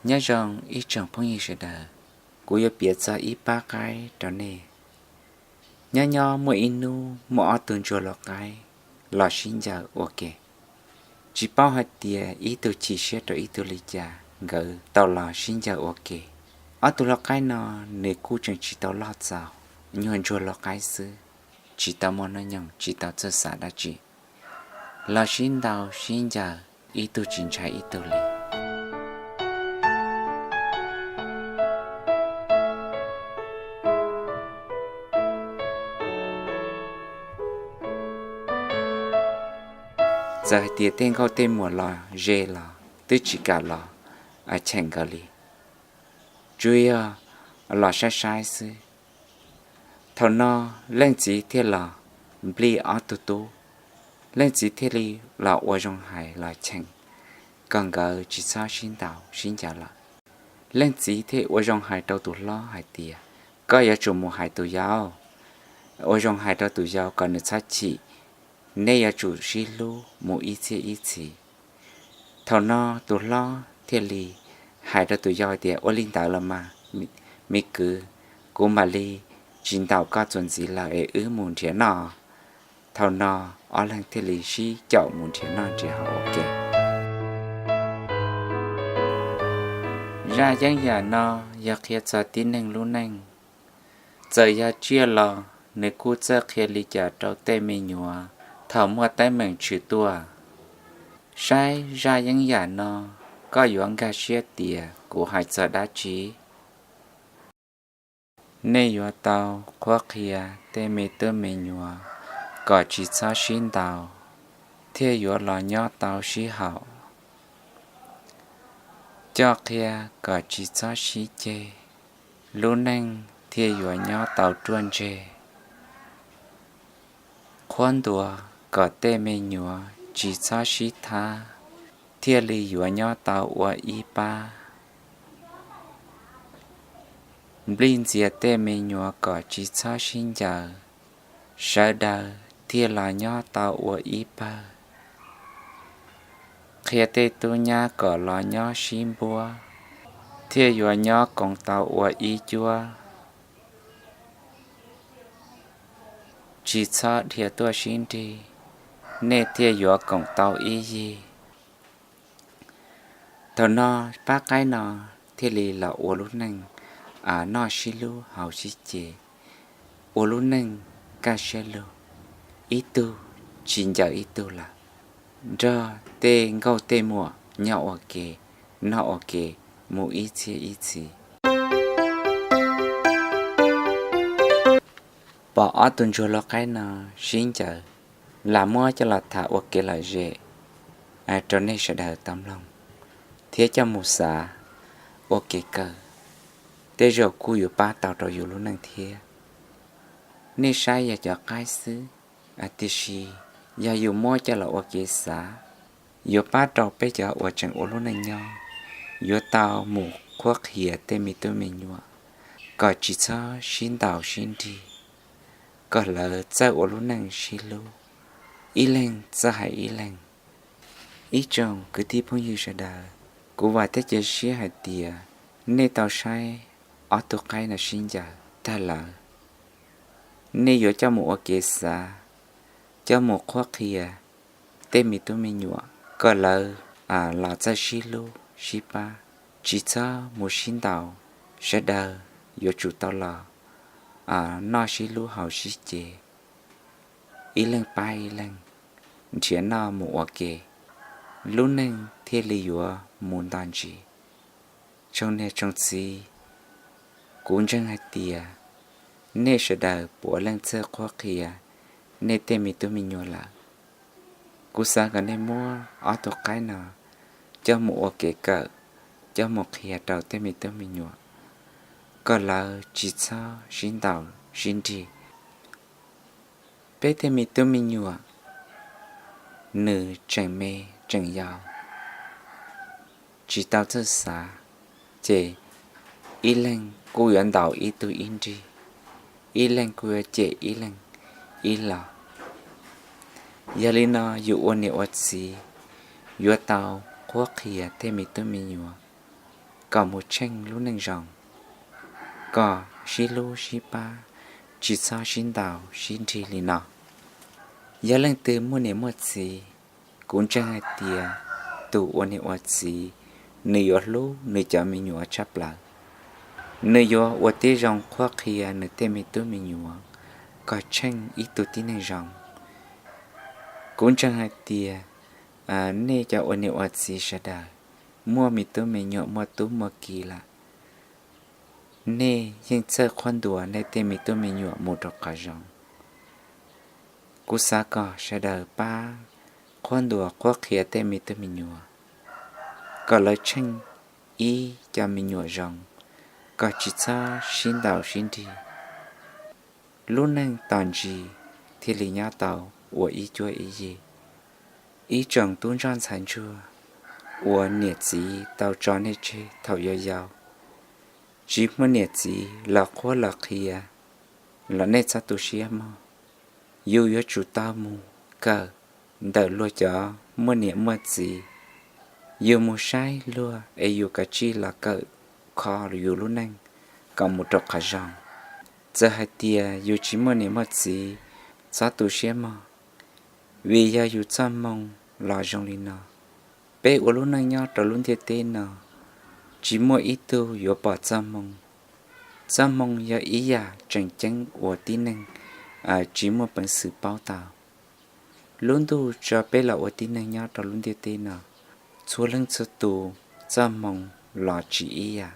Nyob zoo ib tsoom phooj ywg sawv daws, kuv yuav piav txog ib pab qaib rau nej. Nyob nyob muaj ib hnub muaj ob tug ntsuag lau qaib los sib ncaws ua ke. Tsis paub hais tias ib tug chim siab rau ib tug li cas nkawd tau los sib ncaws ua ke. Ob tug lau qaib no nws kuj tseem tsis tau loj txaus, nyuag ntsuag lau qaib xwb, tsis tau muaj hnub nyoog, tsis tau txawj xav dab tsi, los sib ntaus sib ncaws ib tug tsis ntshai ib tug li. Txawm hais tias tej nkauj tej muam los ze los twb tsis kam los cheem nkawd li, tsuas yog los saib saib xwb. Thaum no leej txiv thiaj los nplij ob tug tub, leej txiv thiaj li los ua zoo hais los cheem kom nkawd tsis txhob sib ntaus sib ncaws lawm. Leej txiv thiaj ua zoo hais rau tus hlob hais tias, koj yuav tsum mus hais tus yau, ua zoo hais rau tus yau kom nws txhob chim, nej yuav tsum sib hlub mus ib txhiab ib txhis. Thaum no tus hlob thiaj li hais rau tus yau tias, ua li ntawd los mas, me kwv, kuv mam li tsis ntaus koj txuas ntxiv lawm es wb mus nrhiav noj. Thaum no ob leeg thiaj li sib caum mus nrhiav noj nrhiav haus ua ke. Zaj yeeb yam no yog qhia txog tib neeg lub neej. Txawm yog tsiaj los nws kuj txawj qhia li cas rau tej me nyuam thaum muaj teeb meem tshwm tuaj. Saib zaj yeeb yam no, koj yuav nkag siab tias kuv hais txog dab tsi? Nej yuav tau qhuab qhia tej me tub me nyuam kom tsis txhob sib ntaus, thiaj yuav los nyob tau sib haum. Coj qhia kom tsis txhob sib ceg, lub neej thiaj yuav nyob tau ruaj ntseg. Qhuab ntuas kom tej me nyuam tsis txhob sib thab, thiaj li yuav nyob tau ua ib pab. Nplij ntxias tej me nyuam kom tsis txhob sib ncaws, sawv daws thiaj los nyob tau ua ib pawg. Qhia tej tub nyab kom los nyob sib npuab, thiaj yuav nyob koom tau ua ib cuab. Tsis txhob dhia tuaj sib nrig, nej thiaj yuav koom tau ib yig. Thaum no pab qaib no thiaj li los ua lub neej noj sib hlub haus sib ce, ua lub neej kaj siab lug, ib tug tsis ncaws ib tug lawm, nrog tej nkauj tej muam nyob ua ke, noj ua ke mus ib txhiab ib txhis. Pom ob tug ntsuag lau qaib no sib ncaws, lam muab coj los tham ua kev lom zem rau nej sawv daws tau mloog thiab coj mus xav ua kev kawm, tej zaum kuj yuav pab tau rau yus lub neej thiab. Nej saib yog cov qaib xwb, tiam sis yog yus muab coj los ua kev xav, yuav pab rau peb cov uas tseem ua lub neej nyob, yuav tau mus qhuab qhia tej me tub me nyuam kom tsis txhob sib ntaus sib nrig, kom lawv txawj ua lub neej sib hlub, ib leeg txawj hais ib leeg. Ib tsoom kwv tij phooj ywg sawv daws, kuv vam thiab cia siab hais tias nej tau saib ob tug qaib no sib ncaws tag lawm, nej yuav coj mus ua kev xav, coj mus qhuab qhia tej me tub me nyuam kom lawv los txawj sib hlub sib pab, tsis txhob mus sib ntaus. Sawv daws yuav tsum tau los noj sib hlub haus sib ce, ib leeg pab ib leeg, nrhiav noj mus ua ke, lub neej thiaj li yuav mus nto ntsis. Tsoom niam tsoom txiv, kuv ntseeg hais tias nej sawv daws puav leej txawj qhuab qhia nej tej me tub me nyuam lawm. Kuv xav kom nej muab ob tug qaib no coj mus ua kev kawm, coj mus qhia rau tej me tub me nyuam kom lawv tsis txhob sib ntaus sib nrig. Peb tej me tub me nyuam nws tseem me tseem yau, tsis tau txawj xav, ces ib leeg kuj yuav ntaus ib tug ib nrig, ib leeg kuj yuav cem ib leeg ib los. Yog li no yus ua niam ua txiv yuav tau qhuab qhia tej me tub me nyuam kom mus tsheej lub neej zoo, kom sib hlub sib pab, tsis txhob sib ntaus sib nrig li no. Yog leej twg muaj niam muaj txiv, kuv ntseeg hais tias tus ua niam ua txiv, nws yuav hlub nws cov me nyuam tshaj plaws. Nws yuav ua tib zoo qhuab qhia nws tej me tub me nyuam kom tsheej ib tug tib neeg zoo. Kuv ntseeg hais tias nej cov ua niam ua txiv sawv daws muaj me tub me nyuam muaj tub muaj ki lawm, nej yeej txawj qhuab ntuas nej tej me tub me nyuam mus rau qhov zoo. Kuv xav kom sawv daws pab qhuab ntuas qhuab qhia tej me tub me nyuam kom lawv tsheej ib cov me nyuam zoo, kom tsis txhob sib ntaus sib nrig. Lub neej tos ntsis thiaj li nyob tau ua ib cuab ib yig. Ib tsoom tub ntsoj ntxhais ntsuag uas niam txiv tau tso nej tseg thaum yau yau, tsis muaj niam txiv los qhuab los qhia los nej txhob tu siab mog. Yus yuav tsum tau mus kawm ntawm luag cov muaj niam muaj txiv. Yus mus saib luag es yus kav tsij los kawm kho yus lub neej kom mus rau qhov zoo. Txawm hais tias yus tsis muaj niam muaj txiv, txhob tu siab mog, vim yog yus txoj hmoo los zoo li no. Peb ua lub neej nyob rau lub ntiaj teb no, tsis muaj ib tug yuav pom txoj hmoo. Txoj hmoo yog ib yam tseem ceeb uas tib neeg tsis muaj peev xwm paub tau. Lub ntuj tso peb los ua tib neeg nyob rau lub ntiaj teb no, txhua leej txhua tus txoj hmoo los tsis ib yam.